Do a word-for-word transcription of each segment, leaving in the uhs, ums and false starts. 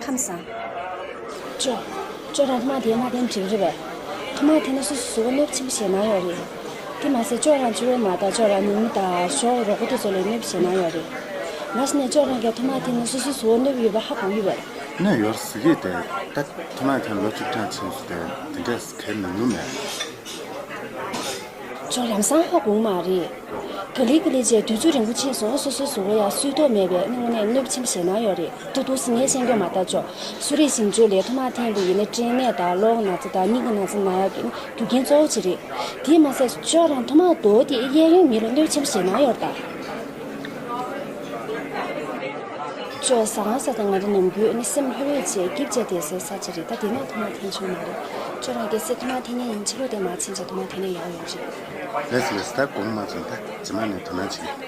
ཁམས་བཟང་། ཅོ། ཅོ་རང་ཐོག་མར་དེ་མ་འཐེན་འགྲིག་རེད་པས། ཐོག་མར་འཐེན་ན་སོ་སོ་གཟུགས་པོ་གནོད་པ་ཆེན་པོ་ཞེད་སྣང་ཡོད་རེད། དེ་མ་ཟད་ཅོ་རང་གཅིག་པོ་མ་གཏོགས་ཅོ་རང་ནང་མི་དང་ཞོགས་རོགས་པ་དེ་ཚོ་ལ་གནོད་པ་ཞེད་སྣང་ཡོད་རེད། ང་ཟེར་ནས་ཅོ་རང་གིས་ཐོག་མར་འཐེན་ན་སོ་སོའི་གཟུགས་པོ་གནོད་པ་ཡོད་པ་ཧ་གོ་གི་ཡོད་པས། གནོད་ཡོད་ཟེར་གི་དེ་ད་ཐོག་མར་འཐེན་ལོ་བཅུ་གྲངས་ཕྱིན་སོང་དེ་དེ་འདྲས་གའི་ནང་ལོ་མེད། ཅོ་ལམ་སང་ཧ་གོ་མ་རེད། ག་ལེ་ག་ལེ་བྱས་དུས་ཚོད་རིང་པོ་ཕྱིན་སོང་། སོ་སོའི་གཟུགས་པོ་ཡང་སུས་ཐོག་མེད་པས་དངོས་གནས་གནོད་པ་ཆེན་པོ་ཞེད་སྣང་ཡོད་རེད། ཏུ་ཏུ་སི་ངས་ཤེས་རྒྱུ་མ་གཏོགས་ཅོ། གསོ་རིག་ཞིབ་འཇུག་ལས་ཐོག་མར་འཐེན་པ་ཡིན་ན་སྐྲན་ནད་དང་གློ་ན་ཚ་དང་སྙིང་གི་ན་ཚ་ན་ཡག་གི་རྒྱུ་རྐྱེན་གཙོ་བོ་ཅིག་རེད། དེས་མ་ཟད་ཅོ་རང་ཐོག་མར་དོ་དེ་གཡས་གཡོན་མི་ལ་གནོད་པ་ཆེན་པོ་ཞེད་སྣང་ཡོད་རེད་ད། ཅོ་ཟ་ཁང་ས་དང་ང་ཚོ་ནམ་རྒྱུན་ནི་སེམས་ལྷོད་ལྷོད་བྱས་སྐྱིད་བྱས་བསྡད་སའི་ས་ཆ་རེད་ད། དེ་ནས་ཐོག་མར་འཐེན་ཆོག་མ་རེད། ཅོ་རང་གལ་སྲིད་ཐོག་མར་འཐེན་མཁན་ཡིན་ཕྱི་ལོགས་དེ་མར་ཕྱིན་བྱས་ཐོག་མར་འཐེན་ནས་ཡག་ཡོད་རེད། ལགས་སོ་ལགས་སོ། ད་དགོངས་མ་ཚོམས། ད་རྗེས་མ་ནས་དོ་སྣང་བྱེད།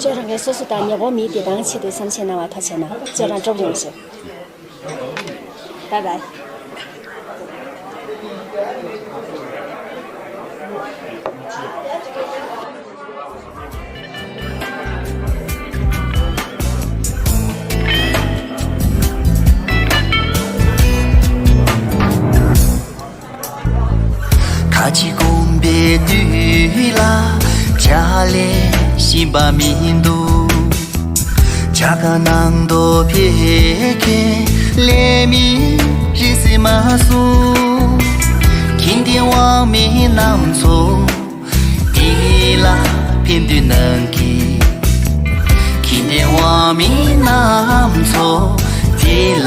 ཅོ་རང་གིས་སོ་སོ་དང་ཉེ་འཁོར་མིའི་བདེ་ཐང་ཆེད་དུ་བསམ་ཤེས་གནང་བ་ཐག་བཅད་ན་ཅོ་རང་སྤྲོ་པོ་ཡོང་ཤག Bye bye. ཁ་ཅིག་གོམ་པའི་དུས་ལ་ཇ་ལས་གཞན་པ་མི་འདུག་ཇ་ཁང་ནང་དུ་ཕེབས་མཁན་ལས་མི་རེ་ཟིན་མ་སོང་། ཁྱིམ་སྡེ་དབང་མི་རྣམ་ཚོ་དེ་ལ་ཕན་འདོད་གནང་གི། ཁྱིམ་སྡེ་དབང་མི་རྣམ་ཚོ་དེ་ལ་